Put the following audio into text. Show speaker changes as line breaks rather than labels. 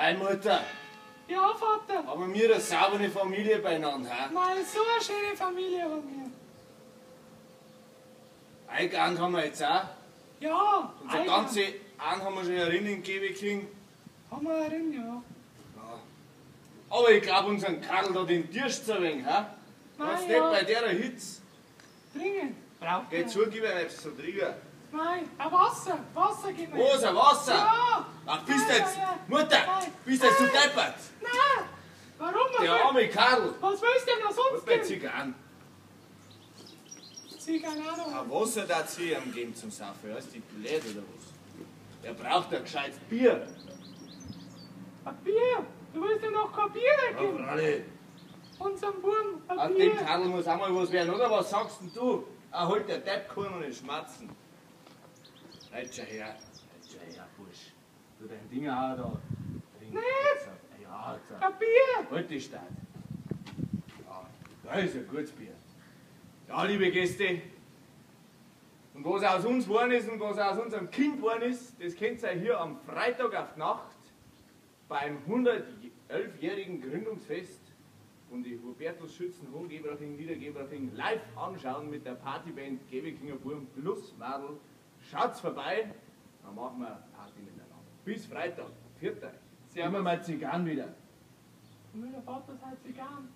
Mei Mutter,
Ja, Vater.
haben wir eine saubere Familie beieinander, hä?
Mei, so eine schöne Familie haben wir.
Eingegangen haben wir jetzt auch.
Ja,
Unser ganze einen haben wir schon herinnen gegeben gekriegt.
Haben wir herin, ja.
Ja. Aber ich glaube, unseren Karl da den Tisch ein wenig, hä? Wenn's
Nein,
nicht
ja.
bei der Hitze.
Dringend. Braucht
Geh
er.
zu, gib ihm etwas zum Trinken.
Nein, ein Wasser. Wasser gib mir.
Was, ein Wasser?
Ja.
Ach, bist
Nein,
jetzt,
ja, ja.
Mutter,
Nein.
bist jetzt du
Nein.
deppert?
Nein. Warum? Was
Der
will-
arme Karl.
Was willst du denn noch
Was
sonst
bei
geben?
Zigarren?
Zigarren auch noch.
Ein Wasser dazu ihm geben zum Saufen, ja? Ist die blöd oder was? Er braucht ein gescheites Bier.
Ein Bier. Du willst ja noch kein Bier
Ja,
geben.
freilich.
Unserem Buben ein
Aus
Bier.
dem Karl muss auch mal was werden, oder? Was sagst denn du? Er holt der Depp kann und nicht schmatzen. Halt schon her, halt schon her, Bursch. Du dein Ding auch da. Trink.
Nicht!
Ja, jetzt.
Ein Bier.
Halt die Stadt. Ja, das ist ein gutes Bier. Ja, liebe Gäste, und was aus uns geworden ist und was aus unserem Kind geworden ist, das könnt ihr hier am Freitag auf die Nacht beim 111-jährigen Gründungsfest von die Hubertus Schützen Hohengebraching, Niedergebraching live anschauen mit der Partyband Gebekinger Burm plus Madel. Schaut's vorbei, dann machen wir Party miteinander. Bis Freitag. Viert euch.
Servus.
Immer mal Zigarren wieder.
Und will der Vater seine Zigarren.